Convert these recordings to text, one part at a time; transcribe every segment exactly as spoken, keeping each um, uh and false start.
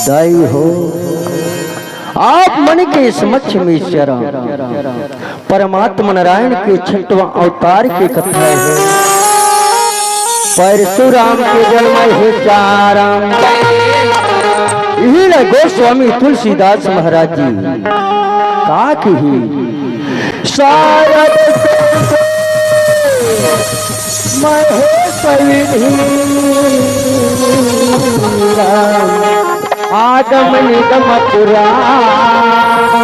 दाई हो, आप मन के समक्ष में चरण परमात्मा नारायण के छठवां अवतार के कथा हे। परशुराम के जन्म हे चारम। इही ल गोस्वामी तुलसीदास महाराज जी का किही, शारद महेश विधि आगम निगम पुराण।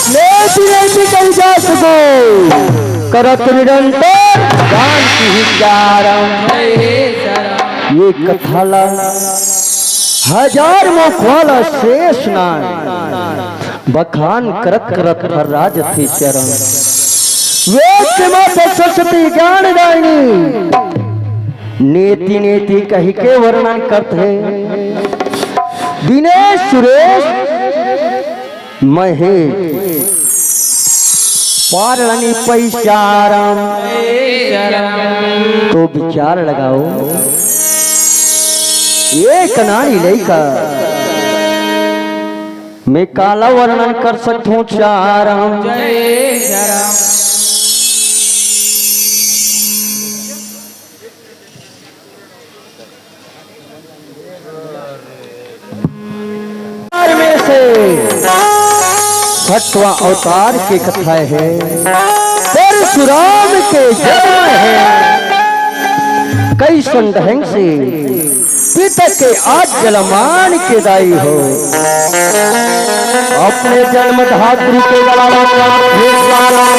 लेति लेति कहि जासु गो, करत निरंतर जान किही चारम। ये कथा ला हजार मुख वाला शेष नाय बखान करत करत थर्रा जथे चरण। वेद के माता सरस्वती ज्ञान दायिनी नेति नेति कहि के वर्णन करत हे। दिनेश, सुरेश, महेश, पार ल नी पइस चारम। तो विचार लगाओ, एक नानी लइका मैं काला वर्णन कर सकथों चारम। अवतार में से छठवां अवतार के कथा हे। परशुराम के जन्म हे, कइसन ढंग से पिता के आज्ञा ल मान के दाई हो, अपने जन्म धात्री के गला ला काट हे चारम।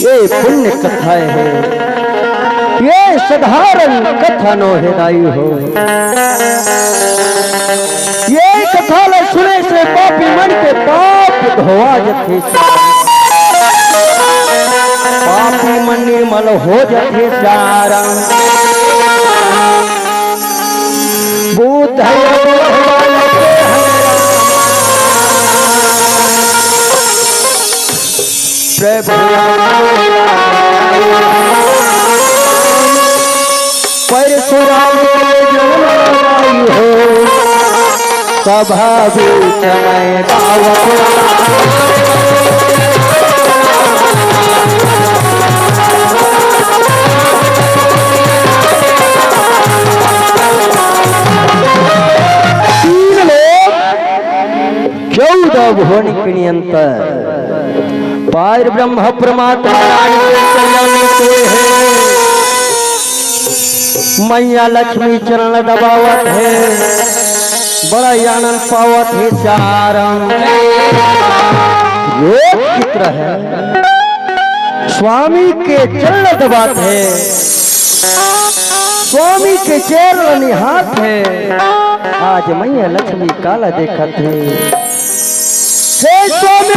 ये पुण्य कथा हे, ये साधारण कथा नो हे दाई हो। ये कथा ल सुने से पापी मन के पाप धोवा जथे, पापी मन निर्मल हो जथे चारम। बुद्ध प्रभु परशुराम के जन्म आई हो, सभा बीच में गावत तीन लोक चौदह भुवन के नियंता, पार ब्रह्म परमात्मा नारायण के चरण में सोए हे। मैया लक्ष्मी चरण दबावत हे, बड़ा आनंद पावत हे चारम। ये चित्र हे, स्वामी के चरण दबात हे, स्वामी के चरण निहात हे। आज मैया लक्ष्मी काला देखत हे। हे स्वामी,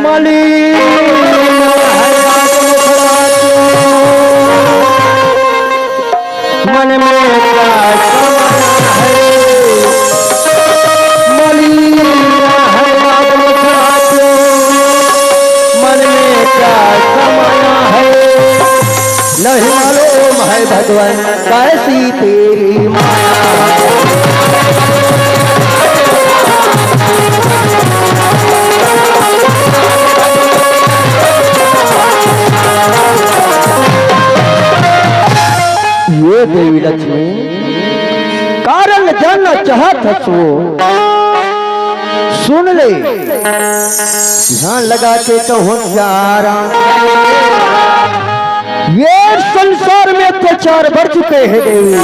मलिन है आज मुखड़ा क्यों? मन में क्या समाया है? मलिन है आज मुखड़ा क्यों? मन में क्या समाया है? नहीं मालूम है भगवान कैसी तेरी माया। ये देवी लक्ष्मी कारण जानना चाहत हस वो। सुन ले, ध्यान लगा के कहूँ चारम। ये संसार में अत्याचार बढ़ चुके हैं देवी।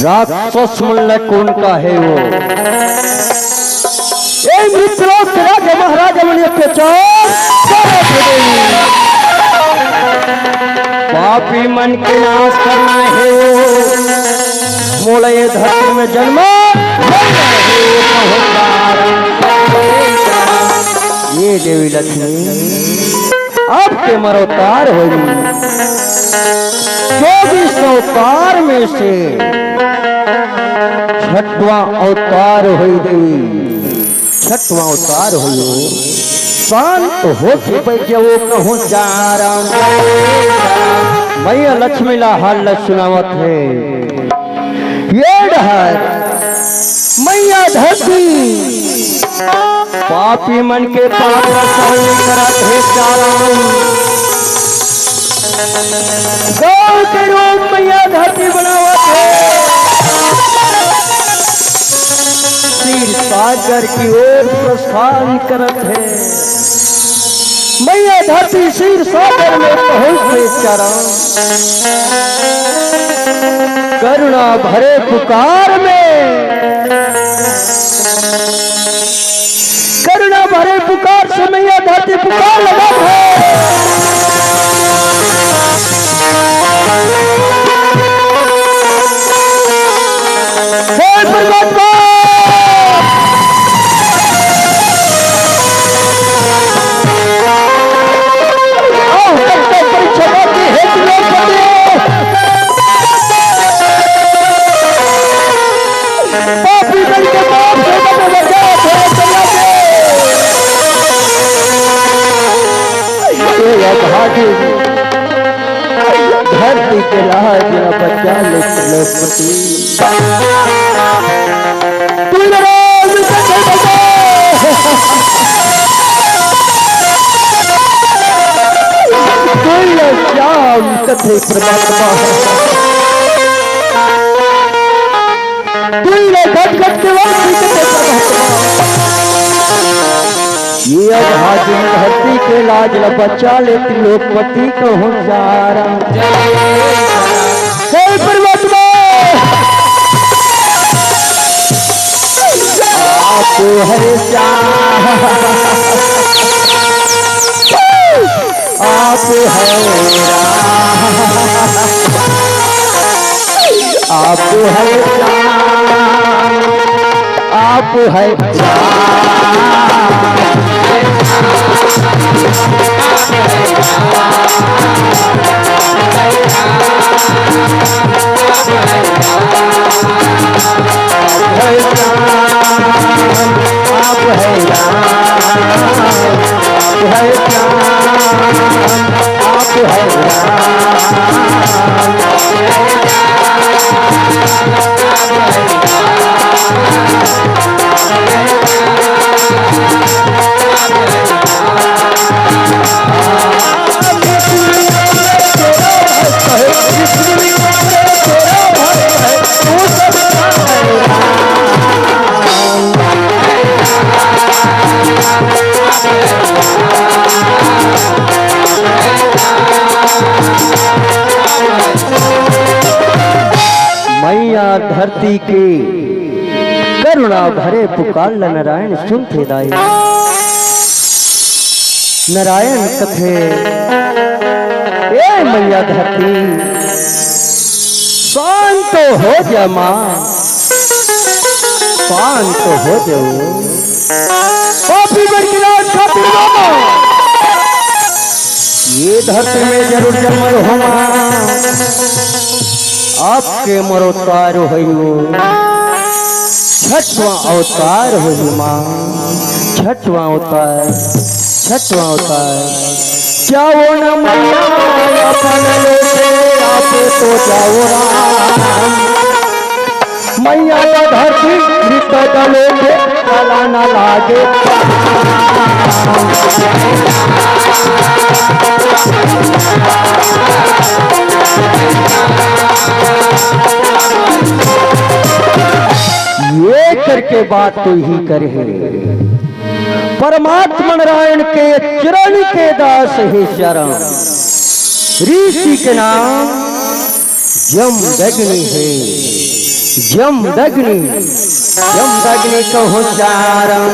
राक्षस मन ल कोन का हे वो? ए मृत्यु लोक के राजा महाराजा मन अत्याचार करत हे देवी। पापी मन के नाश करना हे वो। मोला ये धरती में जन्म लेना हे वो। ये देवी लक्ष्मी अब के मोर अवतार होही। चौबीस अवतार में से छठवां अवतार होही देवी, छठवां अवतार होही। शांत होके बइठ जाओ, कहूँ चारा। मैया लक्ष्मी ला हाल ला सुनावत हे। ये डहर मैया धरती पापी मन के पाप ला सहन नइ करत हे चारा। गौ के रूप मैया धरती बनावत हे, क्षीर सागर की ओर प्रस्थान करत हे। मैया धरती क्षीर सागर में पहुंच के चारा, करुणा भरे पुकार में, करुणा भरे पुकार से मैया धरती पुकार लगावत हे। हे परमात्मा, आओ, तब तक परीक्षा की हे तिलोत्पति। पापी बन के पाप से बचे बचाओ, हे तिलोत्पति। ये अभागी धरती के लाज ला बचा ले तिलोत्पति। तू ही राम कथे बचा। तू ही श्याम कथे परमात्मा। तू ही घट घट के वासी कथे परमात्मा। ये अभागिन धरती के लाज ला बचा ले तिलोत्पति कहूँ चारा। हे परमात्मा, आप है श्याम, आप है राम, आप है श्याम, आप है श्याम। आप है राम, आप है श्याम, आप है राम। मैया धरती के करुणा भरे पुकार ल नारायण सुनथे दाई। नारायण कथे, ए मैया धरती, शांत हो जा माँ, शांत हो जाओ। पापी मन के नाश खातिर माँ, ये धरती में जरूर जन्म हो माँ। आपके मोर अवतार होइयो, छठवां अवतार होइयो माँ, छठवां अवतार, छठवां अवतार। क्या वो न मैया अपन लोटे, आप तो जाओ राम। मैया का धरती मृत डलो के चला न लागे। ये करके बात तो ही करे है। परमात्मा नारायण के चरण के दास हे चरण। ऋषि के नाम जमदग्नि हे, जमदग्नि, जमदग्नि कहूँ चारण।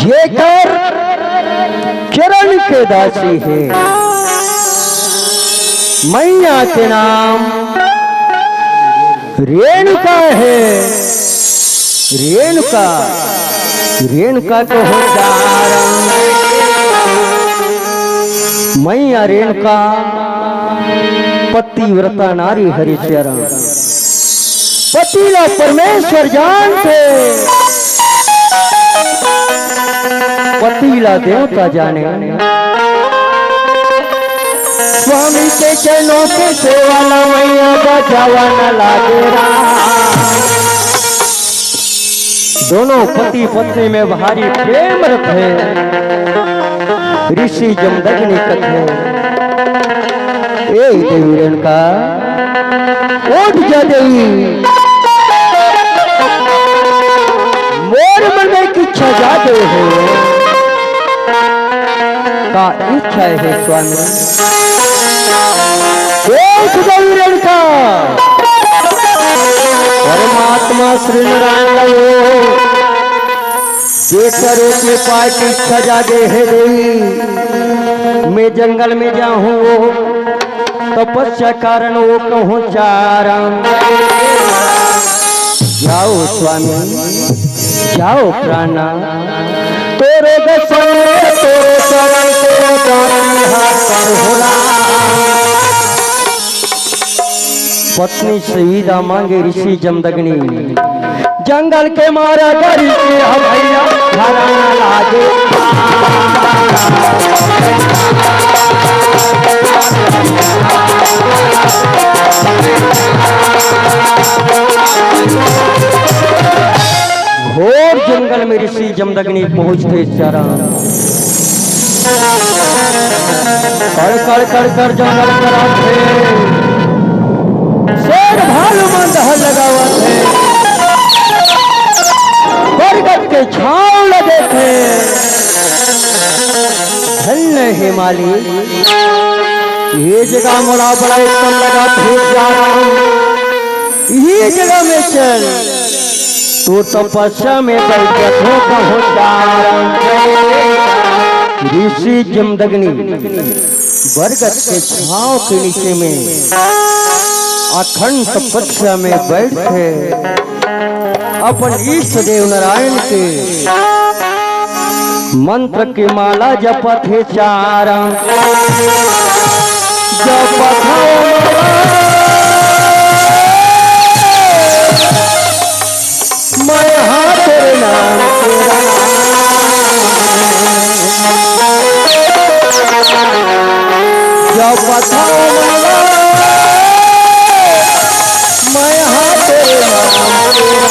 जेकर चरण के दासी हे, मैया के नाम रेणुका हे। रेणुका, रेणुका कहूँ चारण। मैया रेणुका पतिव्रता नारी हरे चरण। पति ला परमेश्वर जानथे। पति ला देवता जाने। स्वामी के चरणों के सेवा ला मैया बजावा न लागे राम। दोनों पति पत्नी में भारी प्रेम रथे। ऋषि जमदग्नि कथे, ए देवी रेणुका, उठ जा देवी, मोर मन में एक इच्छा जागे हे। का इच्छा हे स्वामी? देख देवी रेणुका, परमात्मा श्री नारायण ला वो बेटा रूप में पाए के इच्छा जागे हे देवी। मैं जंगल में जाहूँ वो तपस्या कारण वो कहूँ चारण। जाओ स्वामी, जाओ प्राणा, तोरे दर्शन में, तोरे चरण, तोरे दाती हाथ पर हो राम। पत्नी से विदा मांगे ऋषि जमदग्नि। जंगल के मारा डरी के हम भैया घरा न लागे। घोर जंगल में ऋषि जमदग्नि पहुंचथे चारण। कड़ कड़ कड़ कड़ जंगल कराथे। शेर भालू मन दहर लगावत हे। बरगद के छांव लगे थे। धन्य हे मालिक, ये जगह मोला बड़ा उत्तम लगा थे चारण। ये जगह में चल, तू तपस्या में बैठ के हो पहुंचा। ऋषि जमदग्नि बरगद के छांव के नीचे में अखंड तपस्या में बैठ के अपन इष्ट देव नारायण के मंत्र के माला जपत हे चारण। जपत हे माला, मैं हाथ रे नाम तेरा। जपत हे माला, मैं हाथ रे नाम तेरा।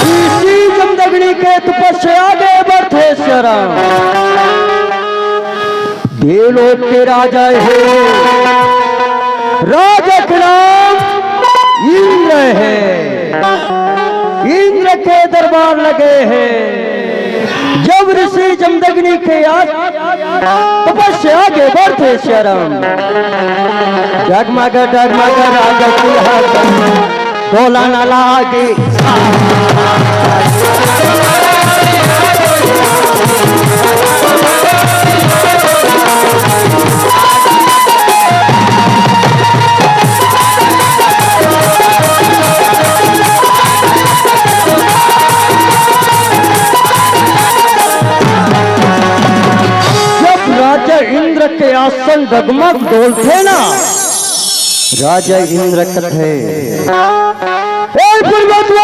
ऋषि जमदग्नि के तपस्या के बढ़थे शरण। देवलोक के राजा हे, राजा के नाम इंद्र हे। इंद्र के दरबार लगे हे। जब ऋषि जमदग्नि के आज तपस्या के बढ़थे शरण। डगमग डगमग राजा कुल्हाड़ी। तोला न लागे। जब राजा इंद्र के आसन डगमग डोलथे ना, राजा इंद्र कथे, "ए पुरुषोत्तम,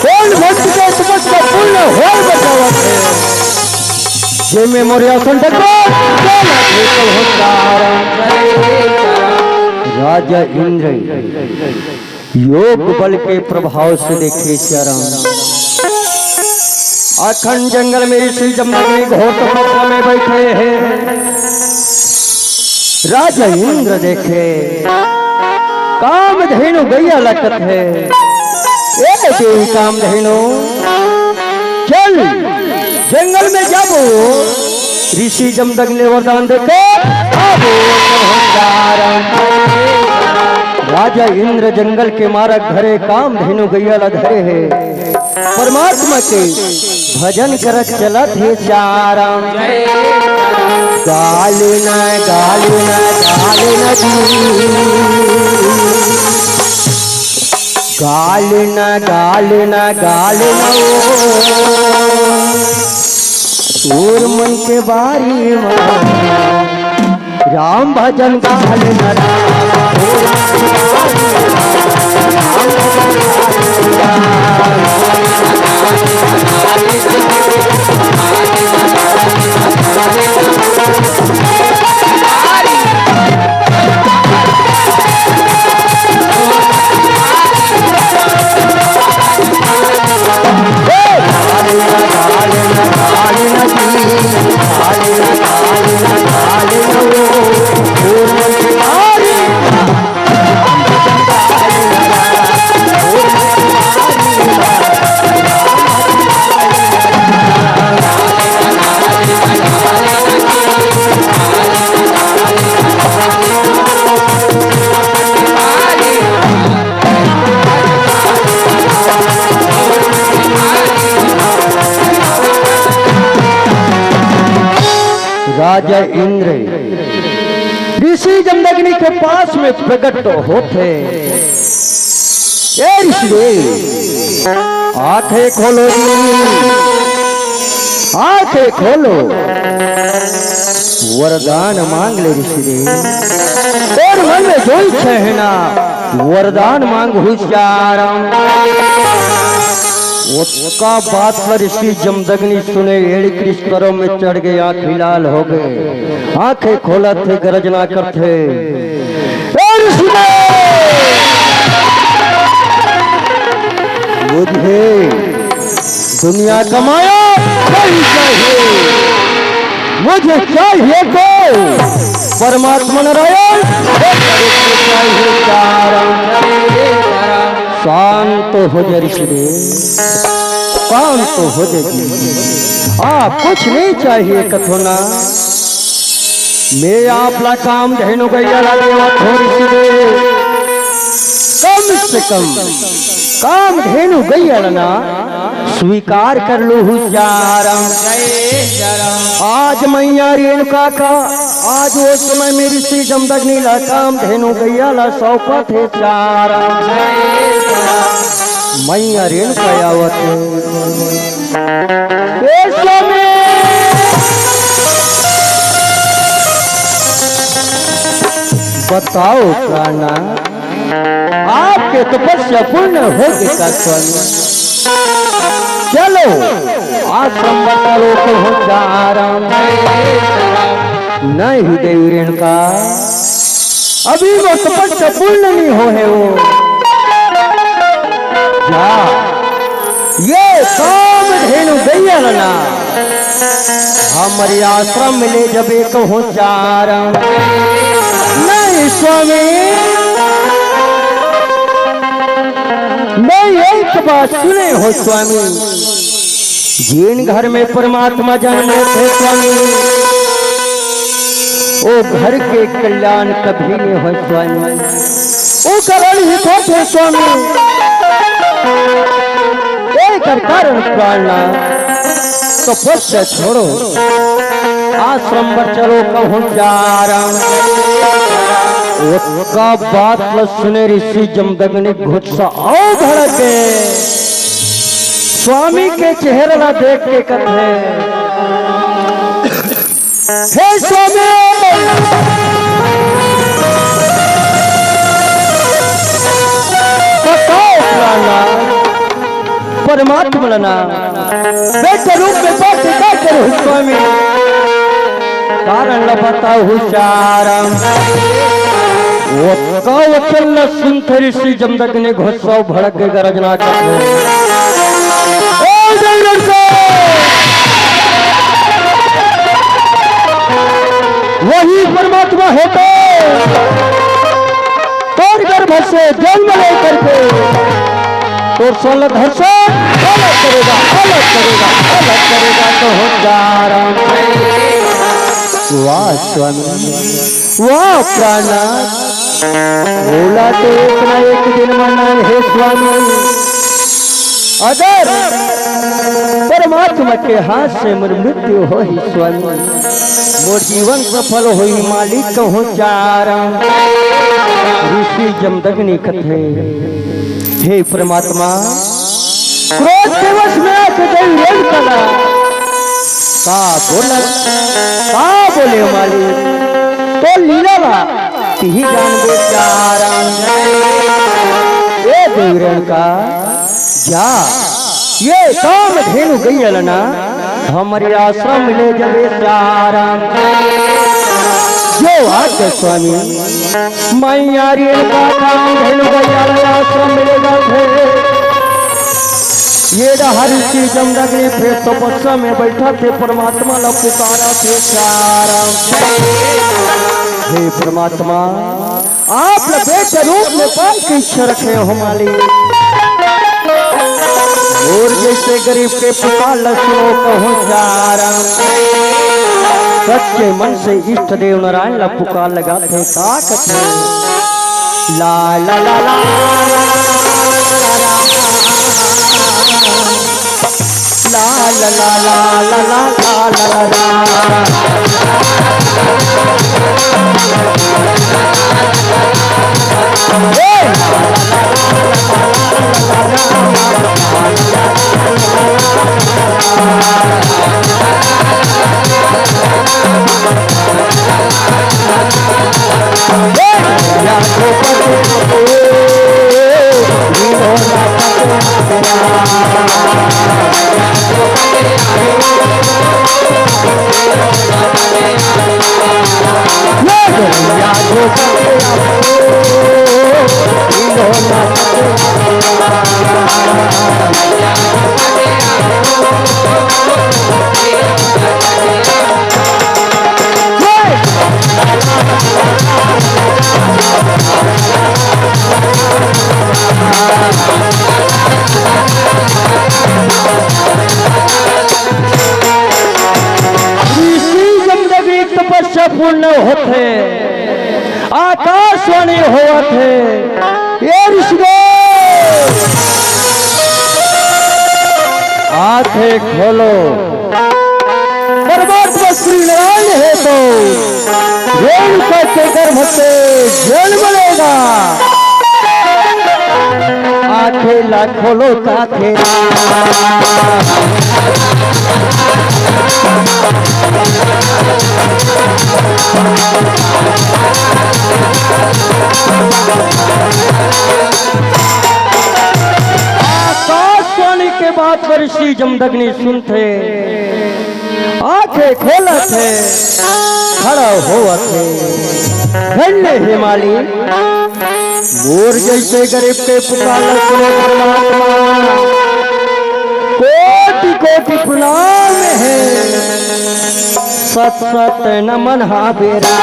कौन भक्त के तपस्या फूल होय बचावत हे। जेमे मोर आसन डगमग, चला भेटल हो तारा। राजा इंद्र योग बल के प्रभाव से देखे सियाराम, अखंड जंगल में ऋषि जमदग्नि घोर तपस्या में बैठे हैं। राजा इंद्र देखे, कामधेनु गैया ला कथे, ए देवी कामधेनु, चल जंगल में जाबो। ऋषि जमदग्नि वरदान देके आबो। राजा इंद्र जंगल के मारग धरे, कामधेनु गैया ला धरे हे। परमात्मा के भजन करत चलत हे चारम। गाल न, गाल न, गाल न दी। गाल न, गाल न, गाल न ओ। तोर मन के बारी म राम भजन गाल न राम। राजा इंद्र ऋषि जमदग्नि के पास में प्रकट होथे। ए ऋषिदेव, आंखें खोलो जी, आंखें खोलो। वरदान मांग ले ऋषिदेव, तोर मन में जो इच्छा हे ना, वरदान मांग हुसियारम। ओतका बात ल ऋषि जमदग्नि सुने, एड़ी कृष्ण करम में चढ़ गे, आंखी लाल हो गे, आंखें खोलत हे, गरजना करथे। ए ऋषिदेव! मुझे दुनिया का माया नहीं चाहिए, मुझे चाहिए तो परमात्मा नारायण, चाहिए चारा। शांत हो जा ऋषिदेव, शांत हो जा जी। आप कुछ नहीं चाहिए कथो ना। मैं आप ला कामधेनु गैया ला देवत हो ऋषिदेव। कम से कम कामधेनु गैया ला ना स्वीकार कर लो हुसियारम। आज मैया रेणुका का, आज वो समय में ऋषि जमदग्नि ला कामधेनु गैया ला सौंपत हे चारा। मैया रेणुका आवत हे। ए स्वामी, बताओ प्राणा, आपके तपस्या पूर्ण हो गई का स्वामी? चलो, आश्रम बता लो तो हो जा आराम। नहीं देवी रेणुका, अभी वो तपस्या पूर्ण नहीं हो है वो। जा, ये कामधेनु गैया ला ना हमरे आश्रम में ले जबे कहूँ चारा। नहीं स्वामी, मैं एक बात सुने हो स्वामी, जिन घर में परमात्मा जन्म लेथे स्वामी, वो घर के कल्याण कभी नहीं हो स्वामी। वो कारण ही तो थे स्वामी। एकर कारण प्राणा तपस्या छोड़ो, आश्रम पर चलो कहूँ चारा। ओतका बात ल सुने ऋषि जमदग्नि गुस्सा अउ भड़के। स्वामी के चेहरा ला देख के कथे, हे स्वामी, बताओ प्राणा, परमात्मा ला ना बेटा रूप में पाके का करो स्वामी? कारण ल बताहूं चारम। ओतका वचन ल सुनत ऋषि जमदग्नि गुस्सा भड़क के गरजना करथे। ए जमदग्नि! वही परमात्मा हे तो तोर गर्भ से जन्म लेकर के तोर सोलह धरसो अलग करेगा, अलग करेगा, अलग करेगा, तो हो जा राम। वाह स्वामी, वाह प्राणनाथ, बोला तो एक ना एक दिन मरना हे स्वामी। अगर परमात्मा के हाथ से मोर मृत्यु होही स्वामी, मोर जीवन सफल होही मालिक, कहूं चारम। ऋषि जमदग्नि कथे, हे परमात्मा, क्रोध के वश में आके देवी रेणुका ला का बोला, का बोले मालिक, तो लीला ला तिही जानबे चारम। ए देवी रेणुका, जा, ये कामधेनु गैया ल ना हमरे आश्रम में ले जाबे चारम। जो आज्ञा स्वामी, मैया रेणुका कामधेनु गैया ल आश्रम में ले जाथे। ये डहर ऋषि जमदग्नि फेर तपस्या में बैठा थे, परमात्मा ला पुकारा थे चारम। हे परमात्मा, आप ल बेटा रूप में पाए के इच्छा रखे हो मालिक। मोर जैसे गरीब के पुकार ल सुनो कहूं चारम। सच्चे मन से इष्ट देव नारायण ल पुकार लगाथे, का कथे? ला ला ला ला ला ला ला ला ला। ऋषि जमदग्नि तपस्या पूर्ण होथे, आकाशवाणी होवत हे, ए ऋषिगण, आंखें खोलो। परमात्मा श्री नारायण हे तो रेणुका के गर्भ से जन्म लेगा। आंखें ला खोलो काथे। आकाशवाणी के बात पर ऋषि जमदग्नि सुनथे, आंखें खोलत हे, खड़ा होवत हे। धन्य हे मालिक, मोर जैसे गरीब के पुकार ल सुने परमात्मा। कोटि कोटि प्रणाम हे। सत सत नमन हा बेरा।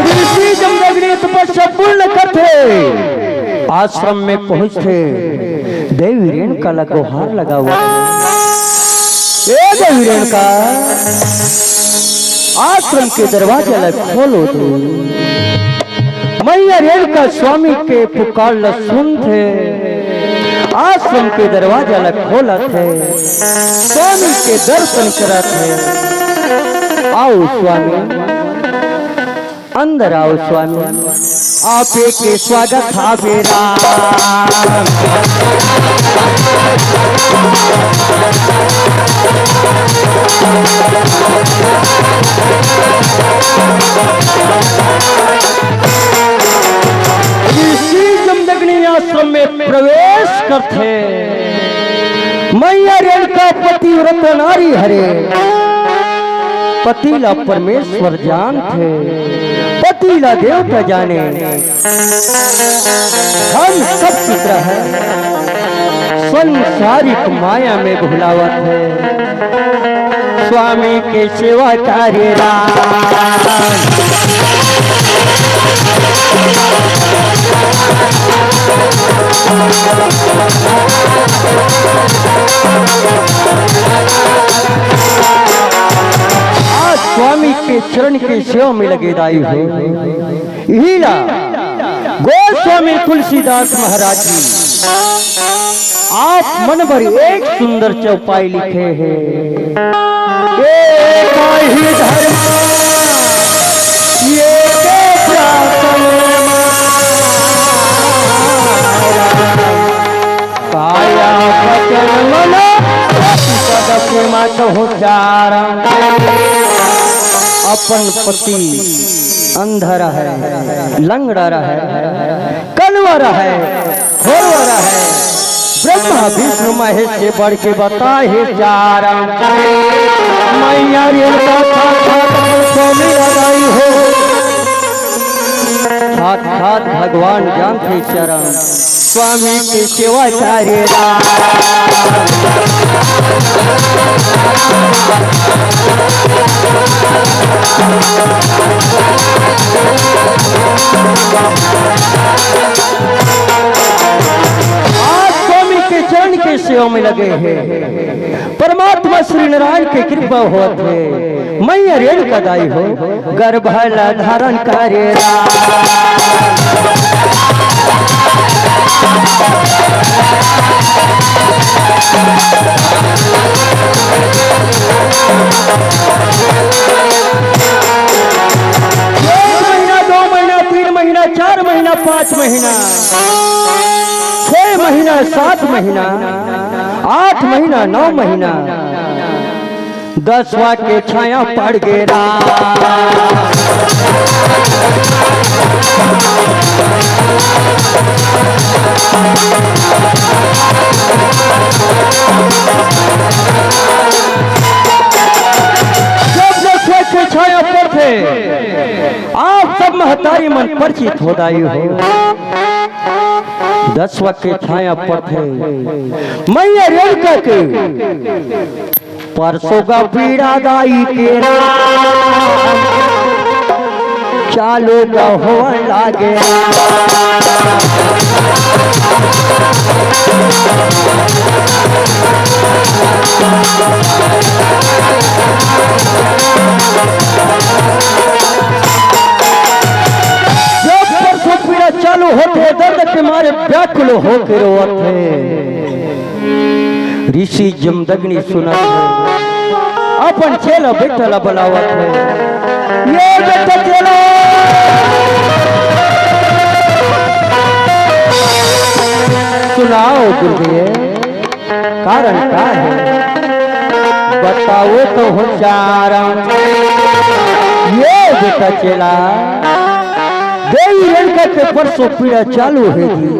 ऋषि जमदग्नि तपस्या पूर्ण करथे, आश्रम में पहुंचथे, देवी रेणुका ला गोहार लगावत हे, ए देवी रेणुका, आश्रम के दरवाजा ला खोलो दे। मैया रेणुका स्वामी के पुकार ला सुनथे, आश्रम के दरवाजा ला खोलत हे, स्वामी के दर्शन करत हे। आओ स्वामी, अंदर आओ स्वामी, आपे के स्वागत हावे राम। ऋषि जमदग्नि आश्रम में प्रवेश करथे। मैया रेणुका पतिव्रता नारी हरे। पति ला परमेश्वर जानथे, पति ला देवता जाने। हम सब चित्र है, संसारिक माया में भुलावत है। स्वामी के सेवा करे राम। आज स्वामी के चरण के सेवा में लगे दाई हो। इही ला गोस्वामी तुलसीदास महाराज जी आप मन बर एक सुंदर चौपाई लिखे हैं। एका ही धर्म, ये के प्रार्थना, काया वचन मन, पद के मा कहूँ चारण। अपन पति अंधरा है, लंगड़ा है, कलवरा है, होरवरा है। ब्रह्मा विष्णु महेश से बढ़ के बताए चारा। मैया रे कथा कथा स्वामी लगाई हो। साक्षात भगवान जानथे चरण, स्वामी के सेवा करे राम। आज स्वामी के चरण के सेवा में लगे हैं। परमात्मा श्री नारायण के कृपा होत हे। मैया रेणुका दाई हो, गर्भ ला धारण करे राम। एक महीना, दो महीना, तीन महीना, चार महीना, पाँच महीना, छह महीना, सात महीना, आठ महीना, नौ महीना, दसवा के छाया पड़ गे राम। जब दसवा के छाया पड़थे, आप सब महतारी मन परिचित हो दाई हो। दसवा के छाया पड़थे, मैया रेणुका के परसों का पीड़ा दाई के राम, चालू का होवन लागे राम। जब परसों पीड़ा चालू होथे, दर्द के मारे व्याकुल होके रोवत हे। ऋषि जमदग्नि सुनत हे, अपन चेला बेटा ला बुलावत हे। ये बेटा चेला, सुनाओ गुरुदेव, कारण का हे? बताओ तो हो चारण। ये बेटा चेला, देवी रेणुका के परसों पीड़ा चालू हे जी।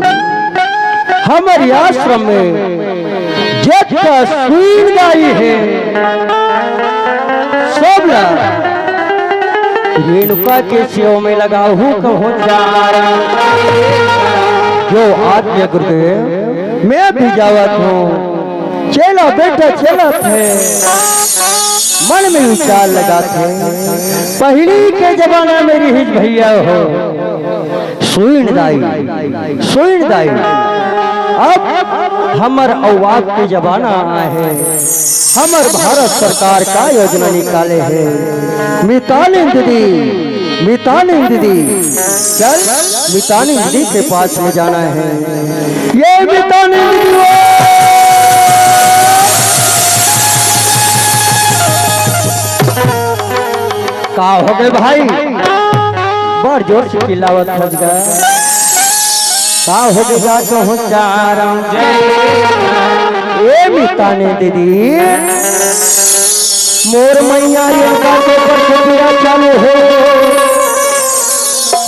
हमर आश्रम में जतका सुईन दाई हे, सब ला रेणुका के सेवा में लगाहू कहूँ चारा। जो आज्ञा गुरुदेव, मैं भी जावत हूँ। चेला बेटा चलत हे, मन में विचार लगात हे। पहिली के जमाना में रिहिस भैया हो, सुईन दाई, सुईन दाई। अब हमर अउ आपके जमाना आए हे। हमर भारत सरकार का योजना निकाले हे। मितानिन दीदी, मितानिन दीदी, चल, मितानिन दीदी के पास में जाना हे। ये मितानिन दीदी वो। का हो गे भाई? बड़ जोर से चिल्लावत हस गा। का हो गे गा कहूँ चारम? ए मितानी दीदी, मोर मैया रे, का के पर से पीड़ा चालू हो।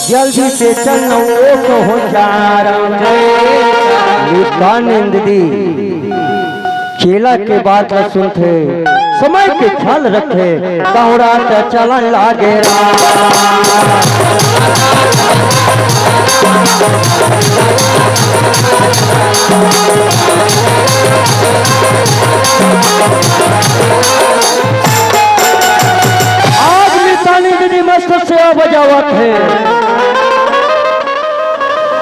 जल्दी से चल न ओ कहूँ चारम। मितानी दीदी, चेला के बात ल सुनथे, समय के ख्याल रखे, दौड़ा त चलन लागे राम। आज मितानी दीदी मस्त सेवा बजावत हे,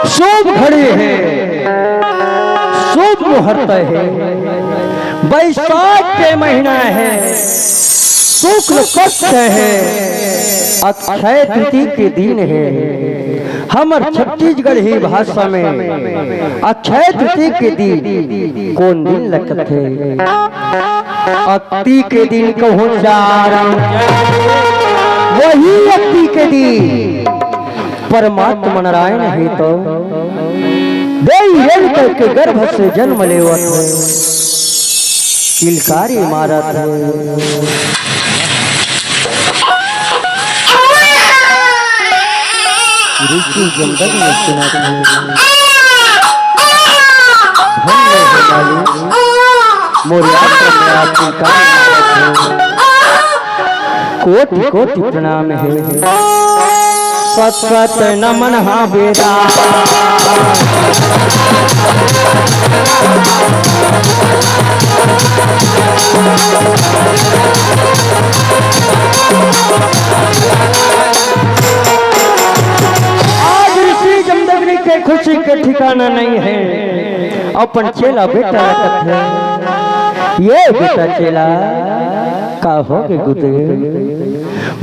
शुभ घड़ी हे, शुभ मुहूर्त हे, बैसाख के महीना हे, शुक्ल पक्ष हे, अक्षय तृतीया के दिन हे। हमर छत्तीसगढ़ी भाषा में अक्षय तृतीया के दिन कोन दिन लगथे? अक्ती के दिन कहूँ चारम, वही अक्ती के दिन परमात्मा नारायण हे तो देई रेणुका के गर्भ से जन्म लेवत हे, किलकारी मारत हे। ऋषि जमदग्नि सुनत हे, धन्य हो काली, मोर याद में आप किलकारी मारत हे। कोटि कोटि प्रणाम हे। सत सत नमन हा बेरा। आज ऋषि जमदग्नि के खुशी के ठिकाना नहीं है। अपन चेला बेटा लगत है। ये बेटा चेला का हो गे गुदे?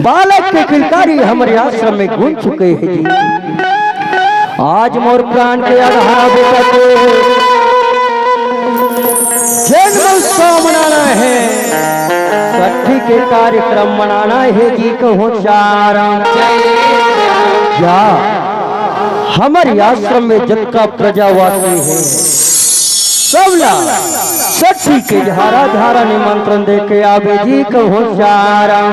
बालक के किलकारी हमरे आश्रम में गूंज चुके हे जी। आज मोर प्राण के आधार बेटा के जन्म उत्सव मनाना हे, छठी के कार्यक्रम मनाना हे जी, कहूँ चारम। जा, हमरे आश्रम में जतका प्रजावासी हे, सबला छठी के झारा झारा निमंत्रण दे के आबे जी, कहूँ चारम।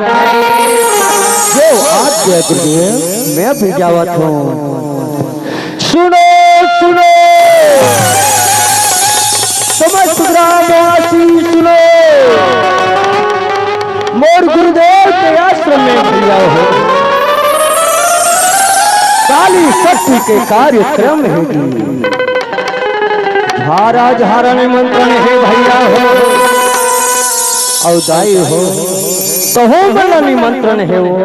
जो आज्ञा गुरुदेव, मैं भी जावत हूँ। सुनो, सुनो, समस्त ग्रामवासी सुनो, मोर गुरुदेव के आश्रम में भैया हो, काली छठी के कार्यक्रम हे जी। झारा झारा निमंत्रण हे भैया हो, अउ दाई हो, तहू मन ला निमंत्रण हे वो।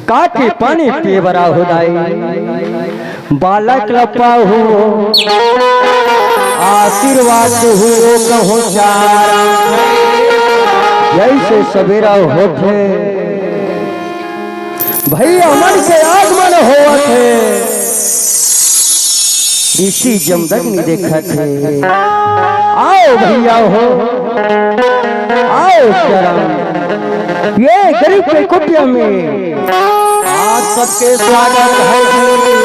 का के पानी पिए बर आहो दाई, बालक ल पाहू, आशीर्वाद हो कहूँ चारा। जैसे सवेरा होथे, भैया मन के आगमन होवत हे। ऋषि जमदग्नि देखत हे। आओ भैया हो, आओ चरण। ये गरीब के कुटिया में आप सबके स्वागत है जी।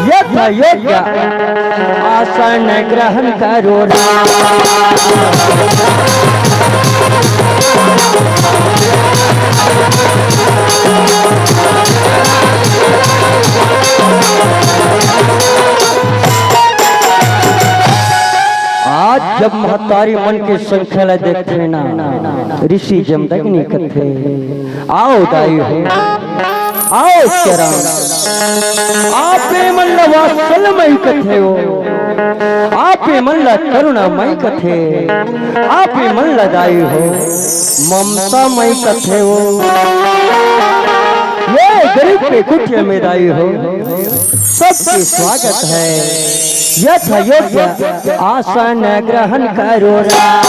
यथा योग्य आसन ग्रहण करो राम। आज जब महतारी मन के संख्या ला देखथे ना, ऋषि जमदग्नि कथे, "आओ दाई हो, आओ चरण, आपे मन ला वात्सल्य मई कथे हो, आपे मन ला करुणा मई कथे, आपे मन ला दाई हो, ममता मई कथे हो।" ये गरीब के कुटिया में दाई हो, सबके स्वागत है। यथा योग्य आसन ग्रहण करो राम।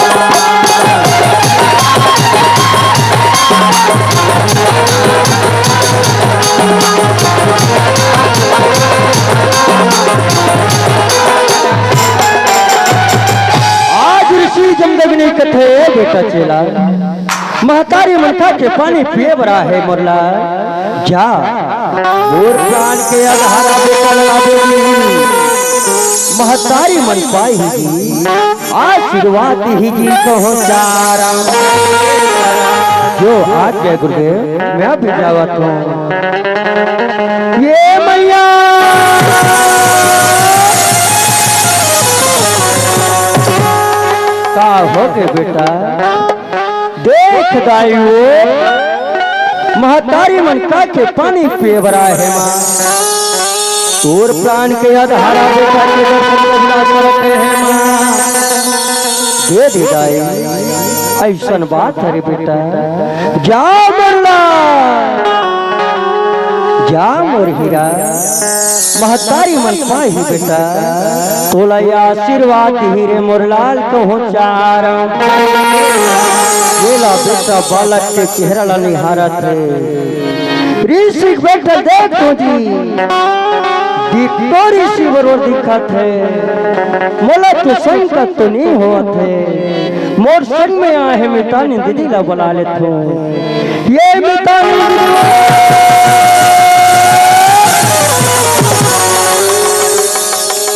आज ऋषि जमदग्नि कथे, बेटा चेला, महतारी मन का के पानी पिए बर आहे मोर लाल। जा, मोर प्राण के आधारा बेटा ला दे दी। महतारी मन पाही जी, आशीर्वाद ही जी कहो चारा। जो आज के गुरुदेव, मैं भी जावत हूँ। ये मैया का हो के बेटा, देख दाई वो महतारी मन का के पानी पिए बर आहे माँ। तोर प्राण के आधारा बेटा के दर्शन करना चाहते हैं माँ। दे दे दाई, ऐसन बात हरे बेटा। जा मोर लाल, जा मोर हीरा। महतारी मन पाही बेटा, तोला ये आशीर्वाद ही रे मोर लाल कहूँ चारा। बोला बेटा बालक के चेहरा ला निहारत हे। ऋषि के बेटा देख तो जी, डिक्टो ऋषि बरोबर दिखत हे। मोला तो संकट तो नहीं होत हे। मोर संग में आहे मितानी दीदी ला बुला लेथों। ये मितानी दीदी।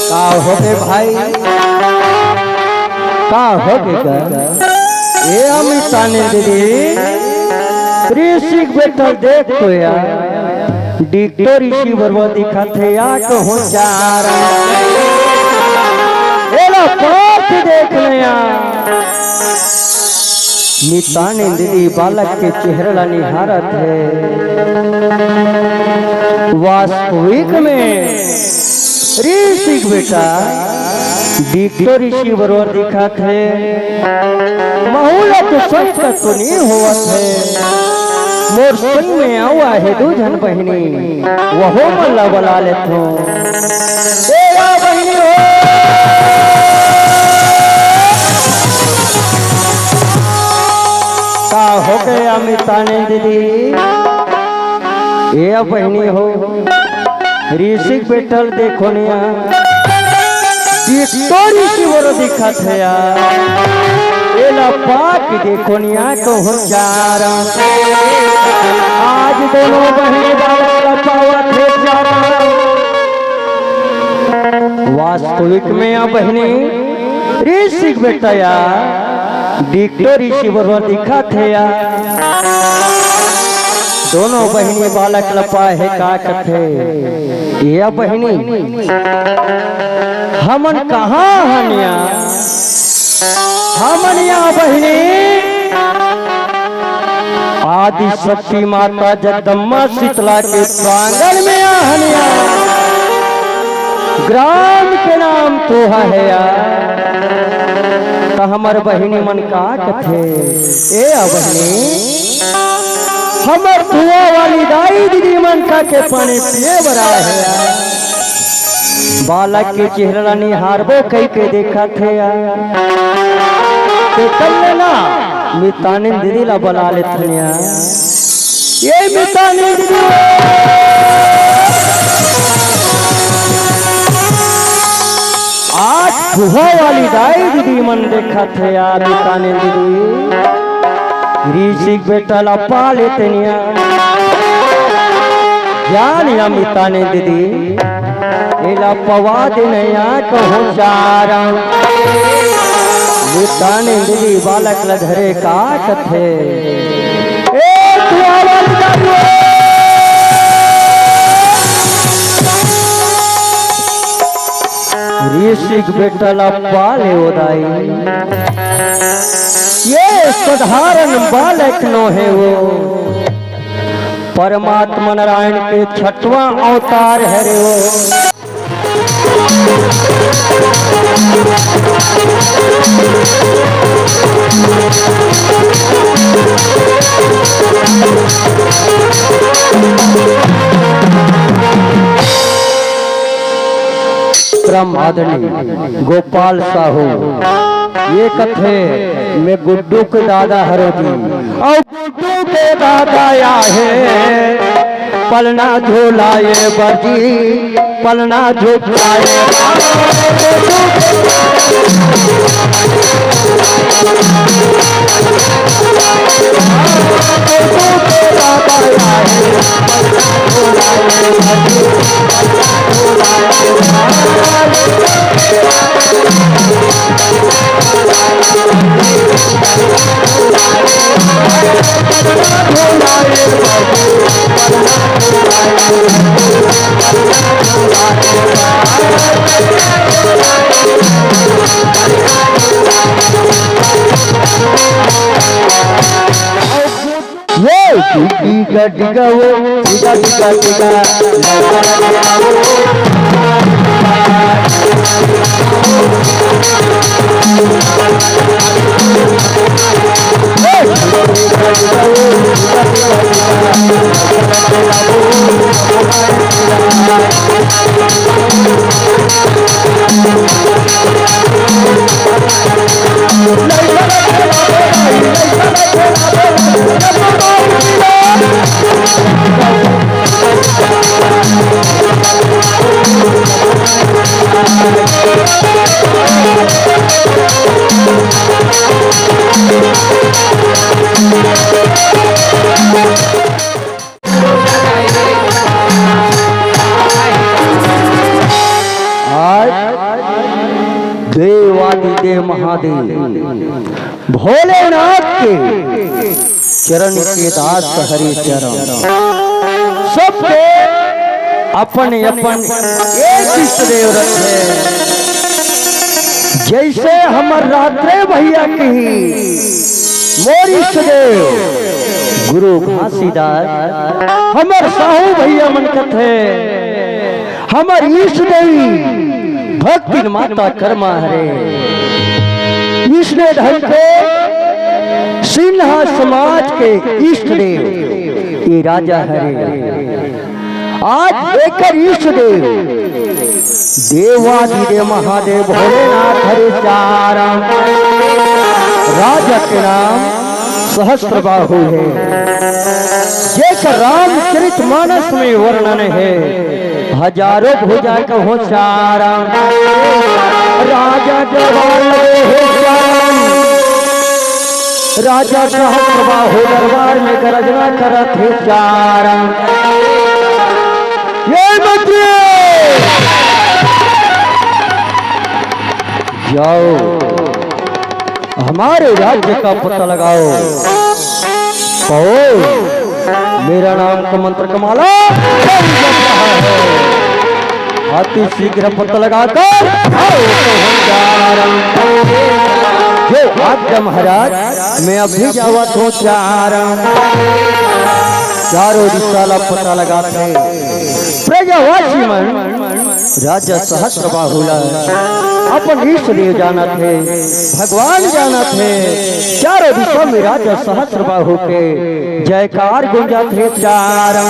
का हो गे भाई? का हो गे गा? ये मितानी दीदी, ऋषि के बेटा देख तो यार। डिक्टो ऋषि बरोबर दिखत हे या कहूँ चारा। एला पाठ देख नया। मितानी दीदी बालक के चेहरा ला निहारत हे। वास्तविक में ऋषि के बेटा डिक्टो ऋषि बरोबर दिखत हे। महू ला तो संकट तो नहीं होवत हे। मोर संग में आवा हे दू झन बहिनी, वहू मन ला बुला लेथों। ए या बहिनी हो। का हो गे मितानी दीदी? ए या बहिनी हो। ऋषि के बेटा ल देखो निया, डिक्टो ऋषि बरोबर दिखत हे यार। एला पाके देखो निया कहूँ चारा। आज दोनों बहिनी बालक ला पावत हे चारा। वास्तविक में या बहिनी ऋषि के बेटा या डिक्टो ऋषि बरोबर दिखत हे या। दोनों बहिनी बालक ला पाहे का कथे, या बहिनी हमन कहाँ हन या? हमन या बहिनी आदि शक्ति माता जगदम्बा शीतला के प्रांगण में आहन या। ग्राम के नाम तो हे या। त हमर बहिनी मन का कथे, ए या बहिनी, हमर धुआं वाली दाई दीदी मन का के पानी पिए बर आहे या। बालक के चेहरा ला निहारबो कहिके देखत हे या। ते कर लेना, मितानिन दीदी ला बुला लेथन या। ये मितानिन दीदी। आज फुहा वाली दाई दीदी मन देखत हे या मितानिन दीदी। ऋषि के बेटा ला पा लेते निया। ज्ञान या मितानिन दीदी। एला पवा दे नया कहूँ चारा। मितानिन दीदी बालक ला धरे का कथे। ए तू आवाज डालो। ऋषि के बेटा ला पा ले ओ दाई। ये साधारण बालक नो हे वो। परमात्मा नारायण के छठवां अवतार हरे वो। परम आदरणीय गोपाल साहू, ये कथे में गुड्डू के दादा हरो जी, अउ गुड्डू के दादा या हे। पलना झोलाए बरजी, पलना झोलाए। वो टिका टिका वो, टिका टिका टिका। आज देवादिदेव महादेव भोलेनाथ के चरण के दास हरे चरण। सबके अपन अपन एक इष्ट देव रथे। जैसे हमर रात्रे भैया कही, मोर इष्ट देव गुरु घासीदास, हमर साहू भैया मन कथे, हमर इष्ट देवी भक्तिन माता कर्मा हरे। इसने धन के सिन्हा समाज के इष्ट देव ये राजा हरे। आज एकर इष्ट देव देवादिदेव महादेव भोलेनाथ हरे चारण। राजा के नाम सहस्त्र बाहु हे, जेकर रामचरित मानस में वर्णन हे। हजारों भुजा कहो चारण, राजा जवान हे चारण। राजा सहस्त्र बाहु दरबार में गर्जना करत हे चारण। ये मंत्री जाओ, हमारे राज्य का पता लगाओ। कहो, मेरा नाम का मंत्र का माला कौन जप रहा है? अति शीघ्र पता लगाकर आओ तो हम चारण। जो आज्ञा महाराज, मैं अभी जावत हूँ चारण। चारों दिशा ला पता लगात हे प्रजावासी मन। राजा सहस्त्र बाहु ला अपन इष्ट देव जानत हे, भगवान जानत हे। चारों दिशा में राजा सहस्त्र बाहु के जयकार गूंजत हे। चारण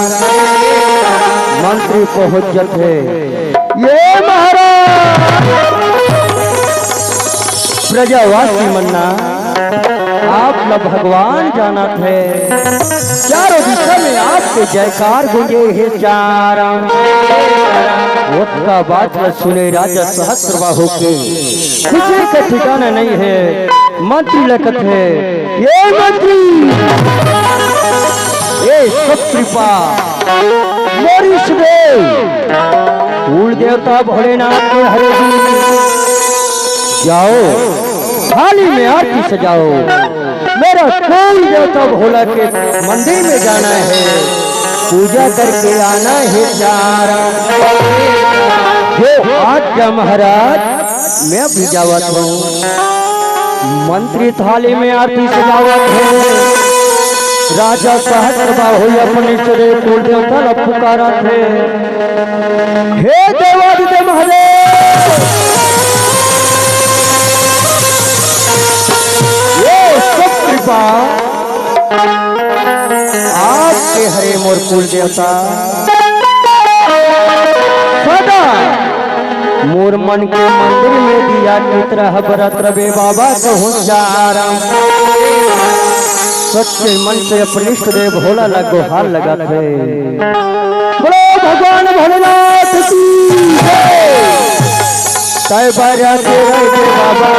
मंत्री पहुंचत हे। ये महाराज, प्रजावासी मन ना आप ला भगवान जानत हे। चारों दिशा में आपके जयकार गूंजे हे चारण। ओतका बात ला सुने राजा सहस्त्र बाहु के खुशी का ठिकाना नहीं हे। मंत्री ला कथे, ये मंत्री, ये सब कृपा मोर इष्ट देव कुल देवता भोलेनाथ के हरे जी। जाओ, थाली में आरती सजाओ। मेरा कुल देवता भोला के मंदिर में जाना है, पूजा करके आना है चारण। जो आज्ञा महाराज, मैं भी जावत हूँ। मंत्री थाली में आरती सजावत हे। राजा सहस्त्र बाहु अपन इष्ट देव कुल देवता ला पुकारत हे। हे देवादिदेव महादेव, ये सब कृपा आपके हरे मोर कुल देवता। सदा मोर मन के मंदिर में दिया की तरह बरत रबे बाबा कहूँ चारण। सच्चे मन से अपने इष्ट देव भोला ला गोहार लगाथे। बोलो भगवान भोलेनाथ की जय। तय बाजा के रह गे बाबा,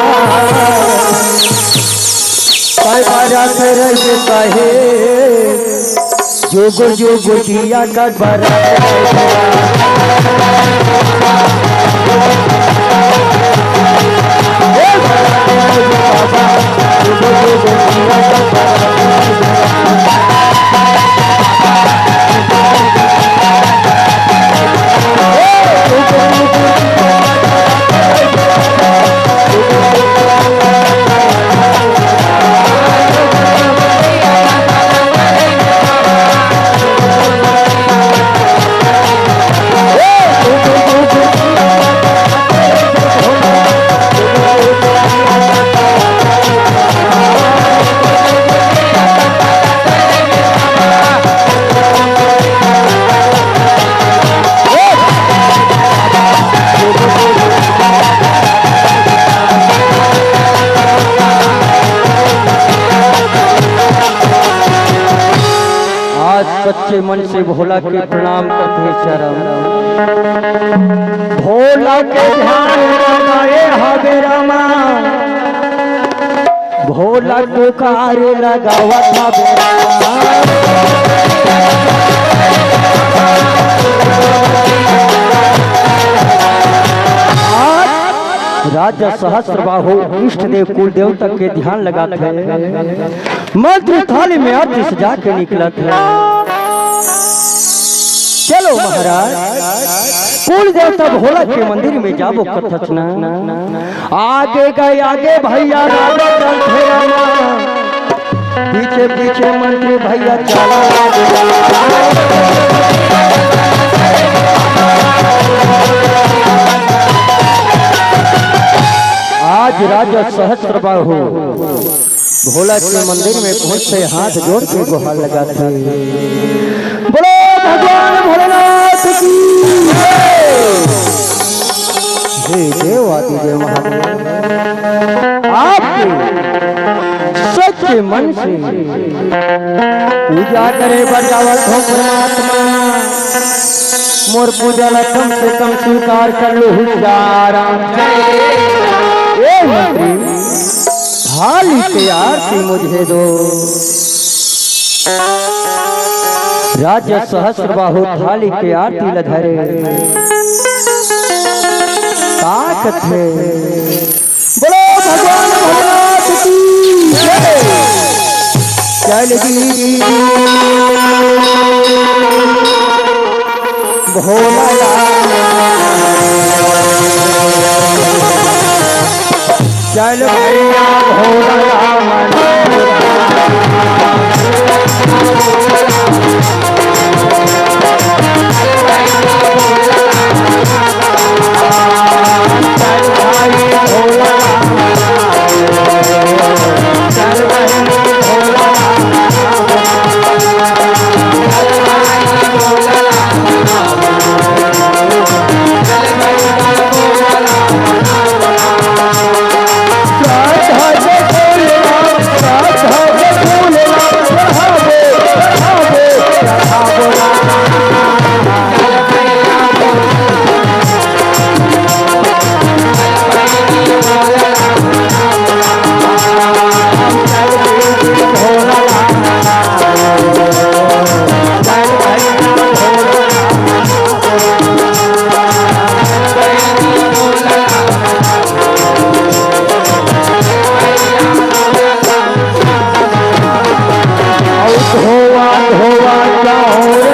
तय बाजा के रह गे साहेब, जो गो जो गोटिया का बड़ा। आज सच्चे मन से भोला के प्रणाम करथे चरण। भोला के ध्यान लगाए हवे रामा, भोला पुकार लगावत हवे रामा। आज राजा सहस्त्र बाहु इष्ट देव कुल देवता के ध्यान लगात हे। मंत्र थाली में आरती सजा के निकलत हे। चलो महाराज, कुल देवता भोला के मंदिर में जाबो कथस ना। आगे गए आगे भैया, राजा चलथे रामा। पीछे पीछे मंत्री भैया चला। आज राजा सहस्त्र बाहु भोला के मंदिर में पहुंच के हाथ जोड़ के गुहार लगाथे। बोलो भगवान भोलेनाथ की जय। हे देव आदि देव महादेव, आपके सच्चे मन से पूजा करे बर जावत हो परमात्मा, मोर पूजा ला कम से कम स्वीकार कर लो हुशारा। ए मंत्री, थाली के आरती मुझे दो। राजा सहस्त्र बाहु थाली के आरती ल धरे। का कथे? बोलो भगवान भोलेनाथ की जय। चल दी भोला। चल भैया भोला। धोवा धोवा चाउर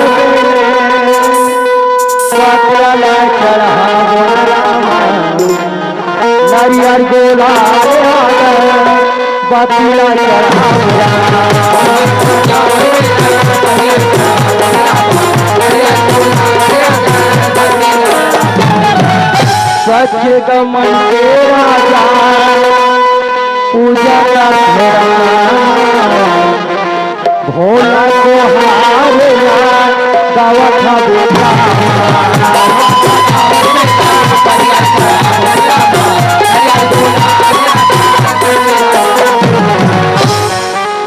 पतला चढ़ावो रामा। नारियर गोला पतला चढ़ावो। सच दमन के राजा पूजा का धरा। भोला को हार ना गावत हवे।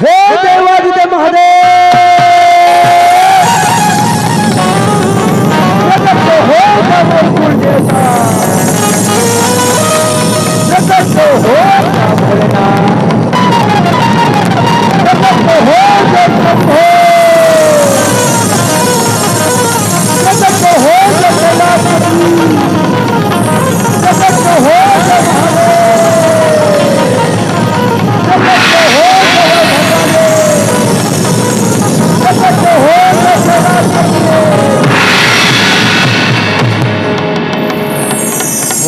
हे देवर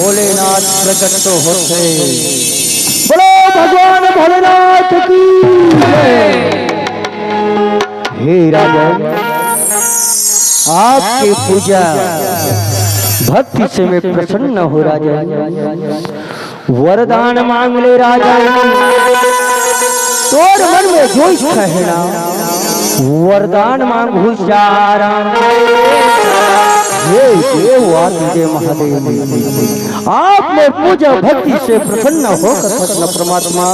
भोलेनाथ प्रकट तो होथे। बोलो भगवान भोलेनाथ की जय। हे राजन, आपके पूजा भक्ति से मैं प्रसन्न हो राजन। वरदान मांग ले राजन, तोर मन में जो इच्छा है ना, वरदान मांगहूं चारा। हे देव आदिदेव महादेव, आप मोर पूजा भक्ति से प्रसन्न होकर कृष्ण परमात्मा,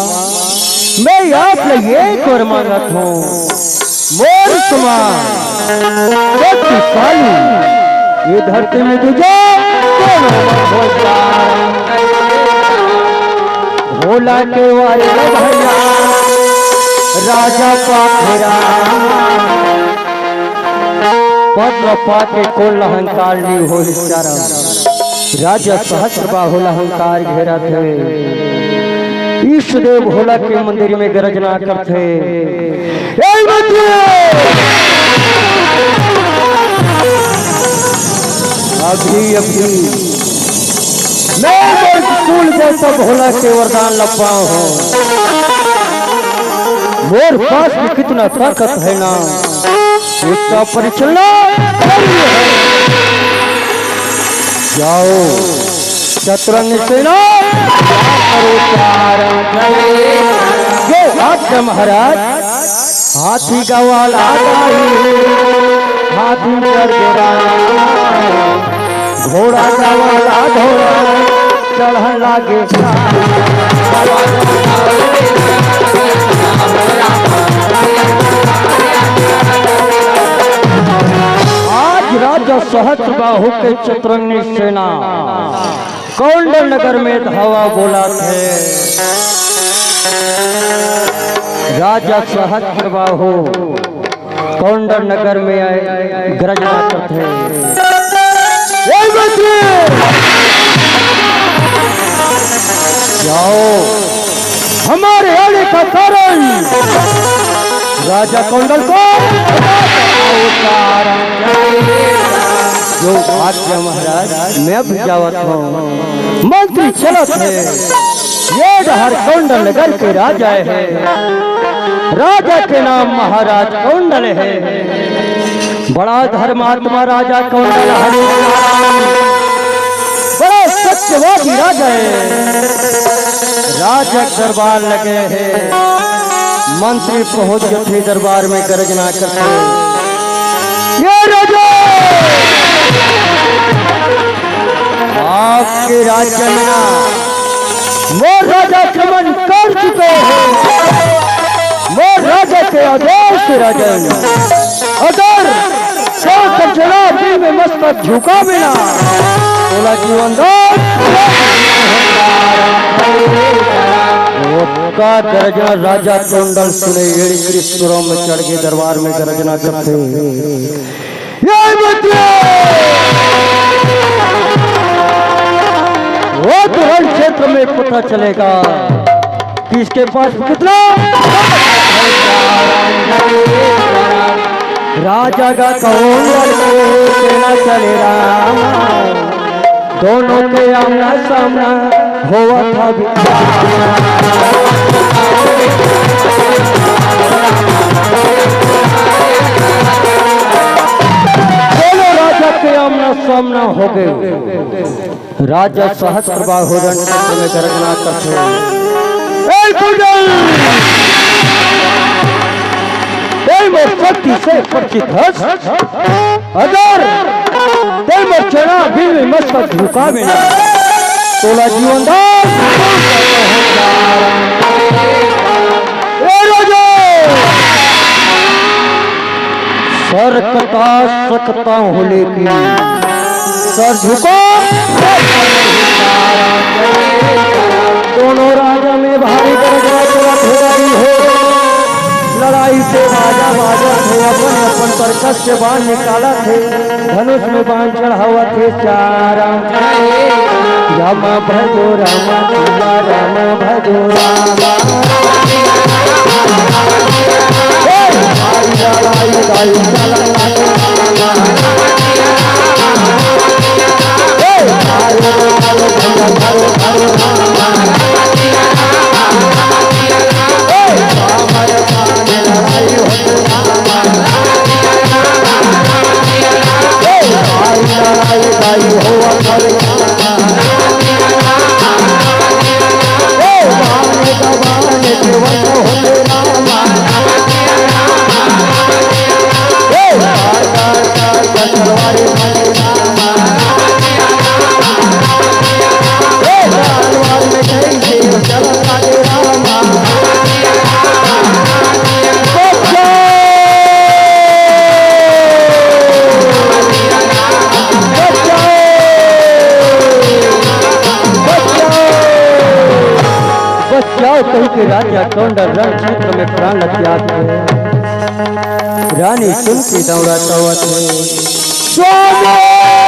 मैं आप ले एक वर मांगत हूं। मोर समान शक्तिशाली ये धरती में दूजा कोनो हो जा। भोला के वारे भैया, राजा पाखेरा। पद्म पाके कोन ल अहंकार नी होइस चारा। राजा सहस्र बाहु ल अहंकार घेरत हे। ईश देव भोला के मंदिर में गरजना करथे। ए मंत्री! अभी, अभी मैं मोर कुल देवता भोला के वरदान ल पाहूं। मोर पास में कितना ताकत है ना, उसका परिचलना करिए। जाओ, चतुरंग सेना, करो चारण। जो आज्ञा महाराज, हाथी गवाला गाई, हाथी कर गिरा, घोड़ा गवाला घोड़ा चढ़न लागे। आज राजा सहस्र बाहु के चतुरंगनी सेना कौंडल नगर में धावा बोलत हे। राजा सहस्र बाहु कौंडल नगर में आए, गरजना करथे। ए मंत्री! जाओ, हमारे आने का कारण राजा कौंडल को जो आज्ञा महाराज, मैं भी जावत हूँ। मंत्री चलत हे। ये डहर कौंडल नगर के राजा हे। राजा के नाम महाराज कौंडल हे। बड़ा धर्मात्मा राजा कौंडल हरि। बड़ा सत्यवादी राजा हे। राजा के दरबार लगे हे। मंत्री पहुंच के अपने दरबार में गरजना करथे। ये राजा, आपके राज्य में ना मोर राजा आक्रमण कर चुके हैं। मोर राजा के आदेश से राजन, अगर सौ कर चला दिल में मस्तक झुका बिना, तोला जीवन दान। ओका गरजना राजा कौंडल सुने, एड़ी कृष्ण में चढ़ के दरबार में गरजना करथे। ये बच्चे! वो तो रण क्षेत्र में पता चलेगा कि इसके पास कितना। राजा का कौन लड़के सेना चले राम, दोनों के आमना सामना होवा था भी। दोनों राजा के आमना सामना हो गए। राजा सहस्र बाहु रण क्षेत्र में गरजना करथे। ए कुंडल! ए मोर शक्ति से परिचित हस। अगर ते मोर चढ़ा बिल में मस्तक झुका बिना, तोला जीवन दान। ए राजा! सर कटा सकता हूँ लेकिन सर झुका। दोनों राजा में भारी गरजना चलत हे रही हे। लड़ाई के बाजा बाजत हे, अपन अपन तरकस से बाण निकालत हे, धनुष में बाण चढ़ावत हे। चारा राम भजो राम, राम भजो राम। कहि के राजा कौंडल रण क्षेत्र में प्राण त्याग दे। रानी सुन के दौड़ा तवत हे। स्वामी!